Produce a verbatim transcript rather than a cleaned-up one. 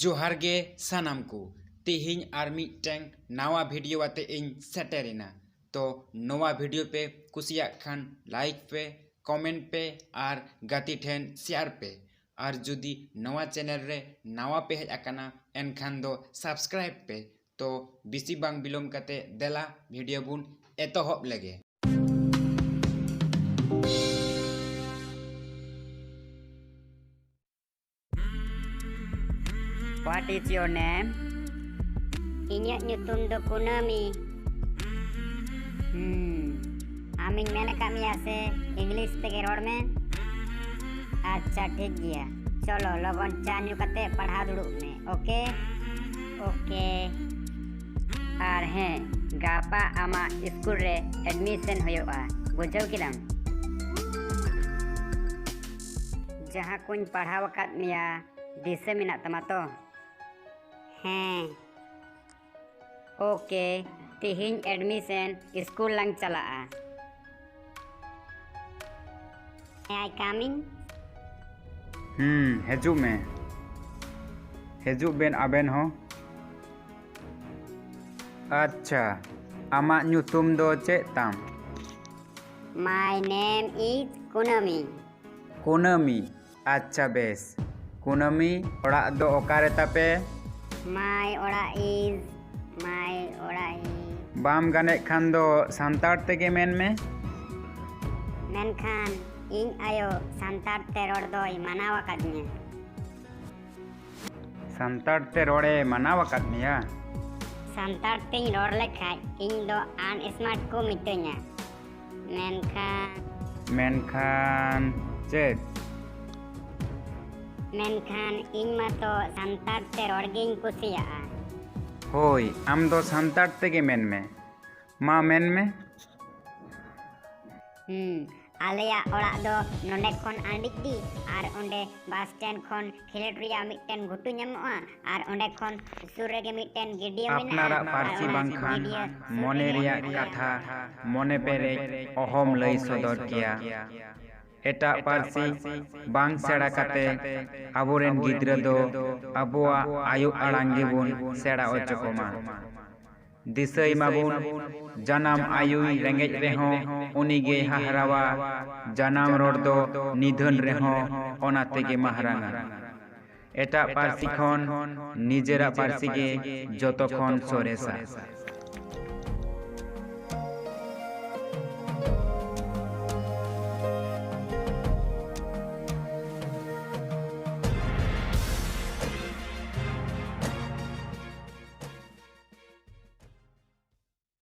ᱡᱚᱦᱟᱨ ᱜᱮ ᱥᱟᱱᱟᱢ ᱠᱚ, ᱛᱮᱦᱮᱧ ᱟᱨ ᱢᱤᱫᱴᱟᱝ ᱱᱟᱣᱟ ᱵᱷᱤᱰᱤᱭᱳ ᱟᱛᱮ ᱤᱧ ᱥᱮᱴᱮᱨᱮᱱᱟ᱾ ᱛᱚ ᱱᱚᱣᱟ ᱵᱷᱤᱰᱤᱭᱳ ᱯᱮ ᱠᱩᱥᱤᱭᱟᱜ ᱠᱷᱟᱱ ᱞᱟᱭᱤᱠ ᱯᱮ, ᱠᱚᱢᱮᱱᱴ ᱯᱮ ᱟᱨ ᱜᱟᱛᱮ ᱴᱷᱮᱱ ᱥᱮᱭᱟᱨ ᱯᱮ᱾ ᱟᱨ ᱡᱩᱫᱤ ᱱᱚᱣᱟ ᱪᱮᱱᱮᱞ ᱨᱮ ᱱᱟᱣᱟ ᱯᱮ ᱦᱮᱡ ᱟᱠᱟᱱᱟ ᱮᱱᱠᱷᱟᱱ ᱫᱚ ᱥᱟᱵᱥᱠᱨᱟᱭᱤᱵ ᱯᱮ᱾ ᱛᱚ ᱵᱮᱥᱤ ᱵᱟᱝ ᱵᱤᱞᱚᱢ ᱠᱟᱛᱮ ᱫᱮᱞᱟ ᱵᱷᱤᱰᱤᱭᱳ ᱵᱚᱱ ᱮᱛᱚᱦᱚᱵ ᱞᱮᱜᱮ᱾ What is your name? ᱤᱧᱟᱹᱜ ᱧᱩᱛᱩᱢ ᱫᱚ ᱠᱩᱱᱟᱹᱢᱤ᱾ ᱦᱩᱸ, ᱟᱢᱤᱧ ᱢᱮᱱ ᱟᱠᱟᱫ ᱢᱮᱭᱟ ᱥᱮ ᱤᱝᱞᱤᱥ ᱛᱮᱜᱮ ᱨᱚᱲ ᱢᱮ? ᱟᱪᱪᱷᱟ, ᱴᱷᱤᱠ ᱜᱮᱭᱟ᱾ ᱪᱚᱞᱚ, ᱞᱚᱜᱚᱱ ᱪᱟ ᱧᱩ ᱠᱟᱛᱮ ᱯᱟᱲᱦᱟᱣ ᱫᱩᱲᱩᱵ ᱢᱮ, ᱳᱠᱮ? ᱳᱠᱮ᱾ ᱟᱨ ᱦᱮᱸ, ᱜᱟᱯᱟ ᱟᱢᱟᱜ ᱥᱠᱩᱞ ᱨᱮ ᱮᱰᱢᱤᱥᱚᱱ ᱦᱩᱭᱩᱜᱼᱟ, ᱵᱩᱡᱷᱟᱹᱣ ᱠᱮᱫᱟᱢ? ᱡᱟᱦᱟᱸ ᱠᱚᱧ ᱯᱟᱲᱦᱟᱣ ᱟᱠᱟᱫ ᱢᱮᱭᱟ, ᱫᱤᱥᱟᱹ ᱢᱮᱱᱟᱜ ᱛᱟᱢᱟ ᱛᱚ? ᱦᱮᱸ᱾ ᱳᱠᱮ, ᱛᱤᱦᱤᱧ ᱮᱰᱢᱤᱥᱚᱱ ᱥᱠᱩᱞ ᱞᱟᱝ ᱪᱟᱞᱟᱜᱼᱟ᱾ May I come in? ᱦᱩᱸ, ᱦᱤᱡᱩᱜ ᱢᱮ᱾ ᱦᱤᱡᱩᱜ ᱵᱮᱱ ᱟᱵᱮᱱ ᱦᱚᱸ᱾ ᱟᱪᱪᱷᱟ, ᱟᱢᱟᱜ ᱧᱩᱛᱩᱢ ᱫᱚ ᱪᱮᱫ ᱛᱟᱢ? My name is ᱠᱩᱱᱟᱹᱢᱤ᱾ ᱠᱩᱱᱟᱹᱢᱤ, ᱟᱪᱪᱷᱟ ᱵᱮᱥ᱾ ᱠᱩᱱᱟᱹᱢᱤ, ᱚᱲᱟᱜ ᱫᱚ ᱚᱠᱟᱨᱮ ᱛᱟᱯᱮ? My ᱚᱲᱟᱜ is, my ᱚᱲᱟᱜ is᱾ ᱵᱟᱢ ᱜᱟᱱᱮᱫ ᱠᱷᱟᱱ ᱫᱚ ᱥᱟᱱᱛᱟᱲ ᱛᱮᱜᱮ ᱢᱮᱱ ᱢᱮ᱾ ᱢᱮᱱᱠᱷᱟᱱ ᱤᱧ ᱟᱭᱳ ᱥᱟᱱᱛᱟᱲ ᱛᱮ ᱨᱚᱲ ᱫᱚᱭ ᱢᱟᱱᱟᱣ ᱟᱠᱟᱫᱤᱧᱟ᱾ ᱥᱟᱱᱛᱟᱲ ᱛᱮ ᱨᱚᱲᱮ ᱢᱟᱱᱟᱣ ᱟᱠᱟᱫ ᱢᱮᱭᱟ? ᱥᱟᱱᱛᱟᱲ ᱛᱮᱧ ᱨᱚᱲ ᱞᱮᱠᱷᱟᱡ ᱤᱧ ᱫᱚ ᱟᱱᱥᱢᱟᱨᱴ ᱠᱚ ᱢᱤᱛᱟᱹᱧᱟ᱾ ᱢᱮᱱᱠᱷᱟᱱ ᱢᱮᱱᱠᱷᱟᱱ ᱪᱮᱫ? ᱢᱮᱱᱠᱷᱟᱱ ᱤᱧ ᱢᱟᱛᱚ ᱥᱟᱱᱛᱟᱲ ᱛᱮ ᱨᱚᱲ ᱜᱤᱧ ᱠᱩᱥᱤᱭᱟᱜᱼᱟ᱾ ᱦᱳᱭ, ᱟᱢ ᱫᱚ ᱥᱟᱱᱛᱟᱲ ᱛᱮᱜᱮ ᱢᱮᱱ ᱢᱮ᱾ ᱢᱟ ᱢᱮᱱ ᱢᱮ᱾ ᱦᱩᱸ, ᱟᱞᱮᱭᱟᱜ ᱚᱲᱟᱜ ᱫᱚ ᱱᱚᱸᱰᱮ ᱠᱷᱚᱱ ᱟᱹᱰᱤ ᱰᱷᱮᱨ, ᱟᱨ ᱚᱸᱰᱮ ᱵᱟᱥ ᱥᱴᱮᱱᱰ ᱠᱷᱚᱱ ᱠᱷᱮᱞᱳᱰ ᱨᱮᱭᱟᱜ ᱢᱤᱫᱴᱮᱱ ᱜᱷᱩᱴᱩ ᱧᱟᱢᱚᱜᱼᱟ, ᱟᱨ ᱚᱸᱰᱮ ᱠᱷᱚᱱ ᱥᱩᱨ ᱨᱮᱜᱮ ᱢᱤᱫᱴᱮᱱ ᱜᱟᱹᱰᱭᱟᱹ ᱢᱮᱱᱟᱜᱼᱟ, ᱟᱯᱱᱟᱨᱟᱜ ᱟᱨ ᱯᱟᱹᱨᱥᱤ ᱚᱱᱟ ᱵᱟᱝᱠᱷᱟᱱ ᱜᱟᱹᱰᱭᱟᱹ ᱥᱩᱨ ᱢᱚᱱᱮ ᱨᱮᱜᱮ ᱨᱮᱭᱟᱜ ᱢᱮᱱᱟᱜ ᱠᱟᱛᱷᱟ ᱞᱮᱭᱟ᱾ ᱢᱚᱱᱮ ᱯᱮᱨᱮᱡ ᱚᱦᱚᱢ ᱞᱟᱹᱭ ᱥᱚᱫᱚᱨ ᱠᱮᱭᱟ᱾ ᱮᱴᱟᱜ ᱯᱟᱹᱨᱥᱤ ᱵᱟᱝ ᱥᱮᱬᱟ ᱠᱟᱛᱮ ᱟᱵᱚᱨᱮᱱ ᱜᱤᱫᱽᱨᱟᱹ ᱫᱚ ᱟᱵᱚᱣᱟᱜ ᱟᱭᱳ ᱟᱲᱟᱝ ᱜᱮᱵᱚᱱ ᱥᱮᱬᱟ ᱦᱚᱪᱚ ᱠᱚᱢᱟ᱾ ᱫᱤᱥᱟᱹᱭ ᱢᱟᱵᱚᱱ, ᱡᱟᱱᱟᱢ ᱟᱭᱳᱭ ᱨᱮᱸᱜᱮᱡ ᱨᱮᱦᱚᱸ ᱩᱱᱤᱜᱮᱭ ᱦᱟᱦᱨᱟᱣᱟ, ᱡᱟᱱᱟᱢ ᱨᱚᱲ ᱫᱚ ᱱᱤᱫᱷᱟᱹᱱ ᱨᱮᱦᱚᱸ ᱚᱱᱟ ᱛᱮᱜᱮ ᱢᱟᱦᱨᱟᱝᱟ᱾ ᱮᱴᱟᱜ ᱯᱟᱹᱨᱥᱤ ᱠᱷᱚᱱ ᱱᱤᱡᱮᱨᱟᱜ ᱯᱟᱹᱨᱥᱤ ᱜᱮ ᱡᱚᱛᱚ ᱠᱷᱚᱱ ᱥᱚᱨᱮᱥᱟ᱾